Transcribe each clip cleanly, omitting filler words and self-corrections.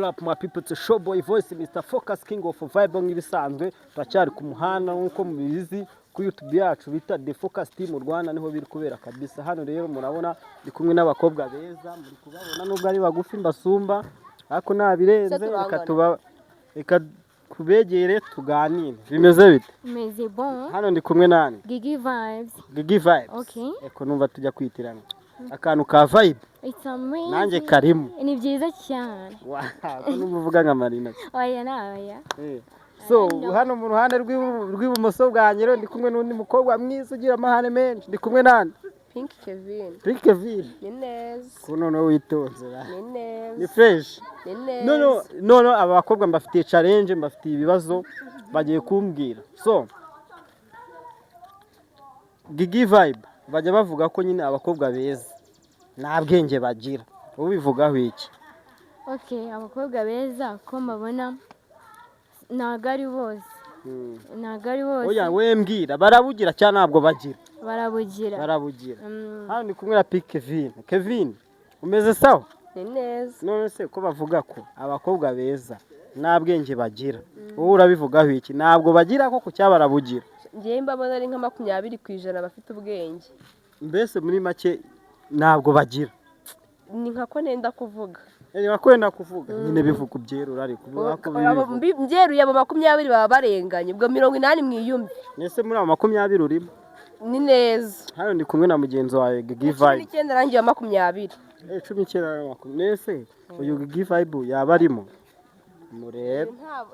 Up my people, it's Showboy Voice, Mr Focus, King of Vibe. Nk'ibisanzwe turacyari ku muhanda nk'uko mubizi, kuri YouTube yacu bita The Focus Team Rwanda, niho biri kubera kabisa. Hano rero murabona ndi kumwe n'abakobwa beza, muri kubabona, nubwo ari bagufi mbasumba, ariko nabirenze. Se Reka turangana. Tuba reka kubegere tuganire. Bimeze bite? Meze bon. Hano ndi kumwe nani? Gigi Vibes. Gigi Vibes. Okay. Eko numva tujya kwitirana akantu ka vibe. It's amazing. Nanjye karimo. Ni byiza cyane. Wow, ko numva uvuga nka Marina. Oya na oya. So hano mu ruhande rw'ibumoso bwanjye rero ndi kumwe n'undi mukobwa mwiza ugira amahane menshi. Ndi kumwe nande? Pink Kevin. Pink Kevin. Ni neza. Ko noneho witonze ra? Ni neza. Ni fresh. Ni neza. No, aba bakobwa mbafitiye challenge, mbafitiye ibibazo bagiye kumbwira. So Gigi Vibe, bajya bavuga ko nyine abakobwa beza nta bwenge bagira, ubivugaho iki? Okay, abakobwa beza ko mbabona ntabwo ari bose. Ntabwo ari bose. Oya, we mbwira, barabugira cyangwa ntabwo bagira? Barabugira. Barabugira. Mm. Hano ndi kumwe na Pink Kevin. Kevin, umeze sawa? Ni neza. None se ko bavuga ko abakobwa beza nta bwenge bagira, wowe urabivugaho iki? Ntabwo bagira koko cyangwa barabugira? Ngewe mbabona ari nka 20% bafite ubwenge. Mbese muri make ntabwo bagira? Ni nka ko nenda kuvuga. Reba ko wenda kuvuga nyine, bivuga ubyerura, ariko uvuga ko bivuga. Mbyeruye, abo 20 baba barenganye, ubwo 80 mwiyumve. Ese muri abo 20 urimo? Ni neza. Hano ndi kumwe na mugenzi wawe Gigi Cumi Vibe. n'icyenda nanjye wa 20. 19 na 20. Ese uyu Gigi Vibe yaba arimo? Murebe.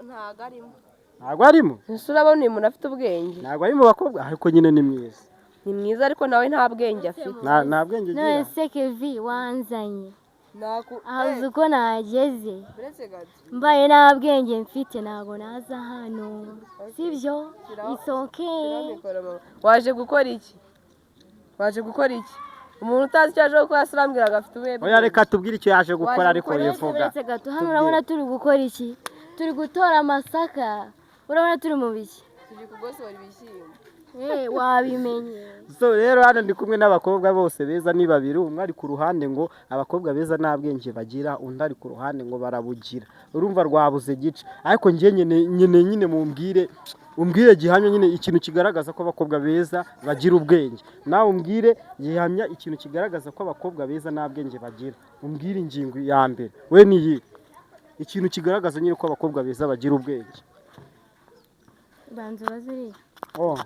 Ntabwo arimo. Ntabwo arimo. Ese urabona uyu muntu afite ubwenge? Ntabwo ari mu bakobwa, ariko nyine ni mwiza. Ni mwiza, ariko nawe nta bwenge afite. Nta bwenge None agira. se Kevi wanzanye? Naku Aho uzi uko nahageze? Uretse gato. Mbaye nta bwenge mfite ntabwo naza hano. Sibyo? It's okay. Waje gukora iki? Waje gukora iki? Umuntu utazi icyo aje gukora se urambwira ngo afite ubuhe? Oya, reka tubwire icyo yaje gukora. Waje Ariko gukora iki? yivuga. Uretse gato, hano urabona turi gukora iki? Turi gutora amasaka. Urabona turi mu biki? Turi kugosora ibishyimbo. Eh, wabimenye. So rero hano ndi kumwe n'abakobwa bose beza, ni babiri. Umwe ari ku ruhande ngo abakobwa beza nta bwenge bagira, undi ari ku ruhande ngo barabugira. Urumva rwabuze gice, ariko njye nyine mumbwire, umbwire gihamya nyine ikintu kigaragaza ko abakobwa beza bagira ubwenge. Nawe umbwire gihamya ikintu kigaragaza ko abakobwa beza nta bwenge bagira. Umbwire ingingo ya mbere. We ni iyi ikintu kigaragaza nyine ko abakobwa beza bagira ubwenge. Banza ubaze uriya. Oh,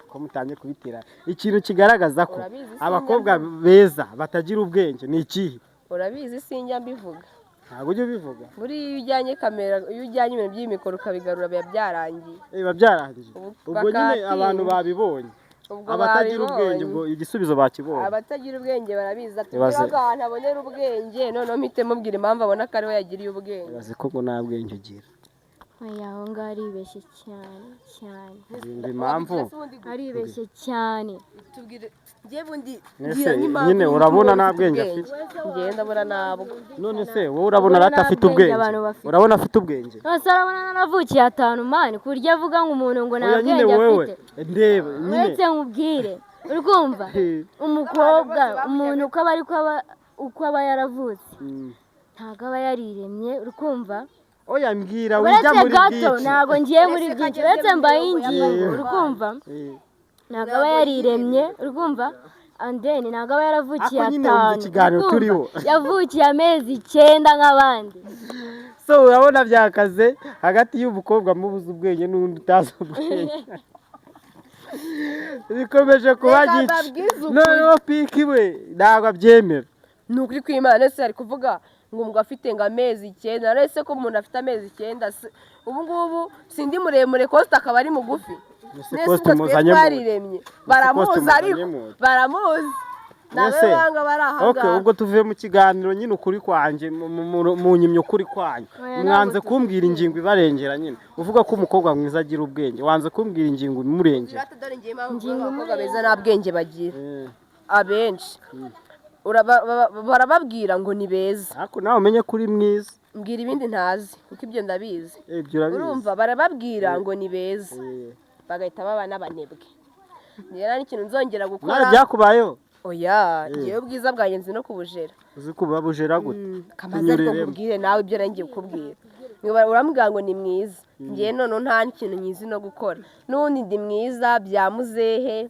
ko mutangiye kubitira. Ikintu kigaragaza ko Urabizi, sinjya abakobwa beza batagira ubwenge ni ikihe? Urabizi, sinjya mbivuga. Ntabwo ujya ubivuga. Buriya iyo ujyanye kamera, iyo ujyanye ibintu by'imikoro ukabigarura, biba byarangiye. Biba byarangiye. Ubu Ubwo nyine bakatinda. abantu babibonye. Ubwo Abatagira babibonye. ubwenge, ubwo igisubizo bakibonye. Abatagira ubwenge barabizi. Atubwira ko ahantu abonera ubwenge, noneho mpite mubwira impamvu abona ko ariwe yagiriye ubwenge. Ibaze ko ngo nta bwenge ugira. Oya, aho ngaho aribeshye cyane cyane. Ngo impamvu? Aribeshye cyane. Tubwire njye bundi. Ese nyine urabona nta bwenge afite? Njye ndabona ntabwo. None se wowe urabona Ubona arata afite nta bwenge ubwenge? abantu bafite. Urabona afite ubwenge? None urabona naravukiye atanu man, ku buryo avuga ngo umuntu ngo nta Oya nyine, bwenge wowe afite. ndebe nyine. Uretse nkubwire, uri kumva, umukobwa, umuntu uko aba ariko aba uko aba yaravutse, ntabwo aba yariremye, uri kumva? Oya, mbwira, wijya Uretse muri gato. byinshi. Ntabwo ngiye muri Uretse byinshi. kageze Uretse mu mbaye mirongo ingingo, y'amaguru. uri kumva? Ntabwo aba yariremye, uri kumva? And then ntabwo aba yaravukiye Ako nyine wumva atanu, ikiganiro uri kumva? turiho. Yavukiye amezi 9 nk'abandi. So urabona byakaze hagati y'umukobwa mubuze ubwenge n'undi utazi ubwenge, bikomeje kuba Reka gice. mbabwize ukuri. Noneho Piki we ntabwo abyemera. Ni ukuri kw'Imana. Ese ari kuvuga ngo afite ngo amezi 9? None se ko umuntu afite amezi 9, ubu ngubu sindi muremure, Costa akaba ari mugufi? Ese Nese Costa ubwo twe muzanye mu twariremye? Baramuzi. muzanye Ariko baramuzi, ntabwo Ese, banga bari aha okay, ngaha. Ubwo tuvuye mu kiganiro nyine, ukuri kwanjye munyimye ukuri kwanyu. Oya, Mwanze ntabwo kumbwira ingingo ibarengera nyine. Uvuga ko umukobwa mwiza agira ubwenge, wanze kumbwira ingingo imurengera. Birata, dore ngiye impamvu Ingingo abakobwa beza nta bwenge bagira. Abenshi barababwira ngo ni beza. Ariko nawe umenye ko uri mwiza. Mbwira ibindi ntazi, kuko ibyo ndabizi. Ibyo urabizi. Urumva, barababwira ngo ni beza, bagahita baba n'abanebwe. Niyo nta n'ikintu nzongera gukora. Nawe byakubayeho? Oya, ngewe ubwiza bwanjye nzi no kubujera. Uzi kuba bujera gute? Kamaze ariko Tunyuriremo. Nkubwire nawe ibyo nari kukubwira. Niba urambwira ngo ni mwiza, ngewe noneho nta kintu nyizi no gukora, n'ubundi ndi mwiza bya muzehe,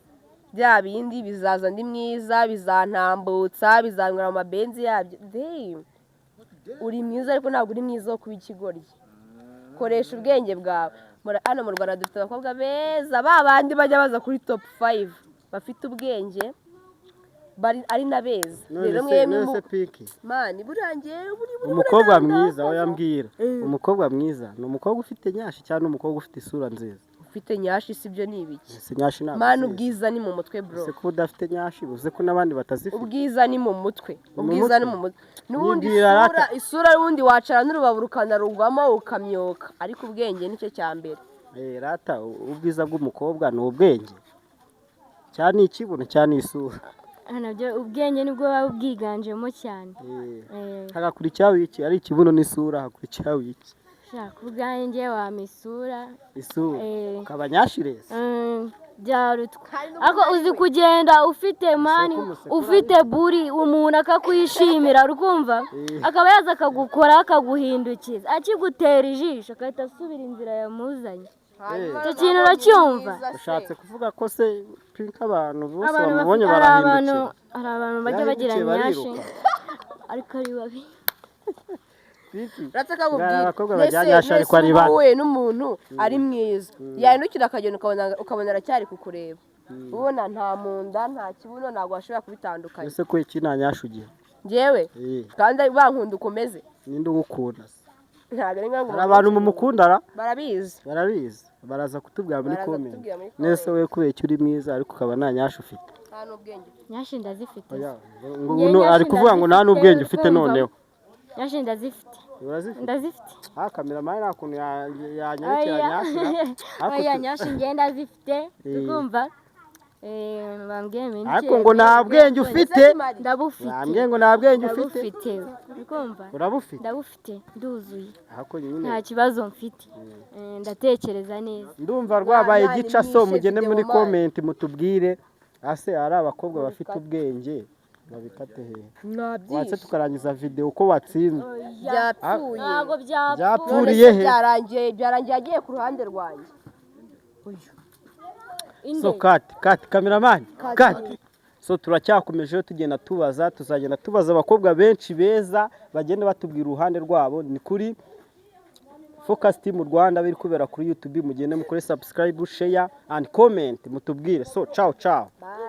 bya bindi bizaza, ndi mwiza bizantambutsa, bizanywera mu mabenzi yabyo. Damn. Uri mwiza ariko ntabwo uri mwiza wo kuba ikigoryi. Koresha ubwenge bwawe. Hano mu Rwanda dufite abakobwa beza, ba bandi bajya baza kuri top 5, bafite ubwenge, bari ari na beza. None Rero se mwemwe none se Piki, mani burangiye buri buri umukobwa buri mwiza, oya mbwira, umukobwa mwiza ni umukobwa ufite nyashi cyangwa ni umukobwa ufite isura nziza? Ufite nyashi si byo ni ibiki? Ese nyashi ntabwo Mani, uzizi? ubwiza ni mu mutwe, bro. Ese ko udafite nyashi uzi ko n'abandi batazifite? Ubwiza ni mu mutwe. Mu Ubwiza ni mutwe? mu mutwe n'ubundi. Nyibwira Isura, rata. isura n'ubundi wacara n'urubavu ukanarugwamo ukamyoka, ariko ubwenge nicyo cya mbere. Eh, rata ubwiza bw'umukobwa ni ubwenge cyane, ikibuno cyane, isura? Nabyo ubwenge nibwo buba bwiganjemo cyane. Eh, Eh, hagakurikiraho iki? Ari ikibuno n'isura, hakurikiraho iki? Shaka ubwanjye wampa isura. Isura? Eh. Ukaba nyashirezi? Byarutwa ariko uzi kugenda ufite mani, Umuseko, umuseko. ufite buri umuntu akakwishimira, urukumva, akaba yaza akagukora, akaguhindukiza, akigutera ijisho agahita asubira inzira yamuzanye. Icyo kintu uracyumva? Ushatse kuvuga ko se Pinka abantu bose Abantu bamubonye bafite, hari abantu barahindukira? Hari abantu bajya bagira Yahindukiye nyashi bariruka. ariko ari babi. Pinki, Uretse ko hari amubwira abakobwa bagira nyashi ariko ari babi. Uhuye n'umuntu ari mwiza, yahindukira akagenda, ukabona aracyari kukureba, ubona nta munda, nta kibuno, ntabwo washobora kubitandukanya. Ese ko iki nta nyashi ugira? Njyewe? Eh. Kandi bankunda ukomeze. Ninde ugukunda se? Ntabwo ari ngombwa. Hari abantu mumukunda ra? Barabizi. Barabizi, baraza kutubwira muri Baraza comment. kutubwira muri Nese we kubera icyo uri mwiza ariko ukaba nta nyashi ufite? Nta n'ubwenge. Nyashi ndazifite. Oya, ngo Njye uno nyashi ari kuvuga ngo nta ndazifite, n'ubwenge ufite. urumva? Noneho Nyashi ndazifite. Urazifite? Ndazifite. Ah, kameramani nta kuntu yanyarukira Oya. nyashi ra. Ariko Oya, nyashi njye ndazifite. Eh. Tukumva bambwiye mpindukire. Ariko ngo nta bwenge ufite. Ndabufite. Bambwiye ngo nta bwenge ufite. Ndabufite, urikumva? Urabufite? Ndabufite, nduzuye. Ariko nyine Nta kibazo mfite. Ndatekereza neza. Ndumva rwabaye Mwana, gica so mwishe mugende video muri man. comment mutubwire, ase ari abakobwa bafite ubwenge babikate hehe? Watse Mwabyishe. tukarangiza video uko watsinze. Byapfuye. Ntabwo byapfuye. Byapfuye. None Uriye se he? Byarangiye agiye ku ruhande rwanjye. Inde. So cut, cut, cameraman, cut. So turacyakomeje tugenda tubaza, tuzagenda tubaza abakobwa benshi beza bagenda batubwira uruhande rwabo. Ni kuri Focus Team Rwanda, biri kubera kuri YouTube. Mugende mukore subscribe, share and comment, mutubwire. So ciao ciao. Bye.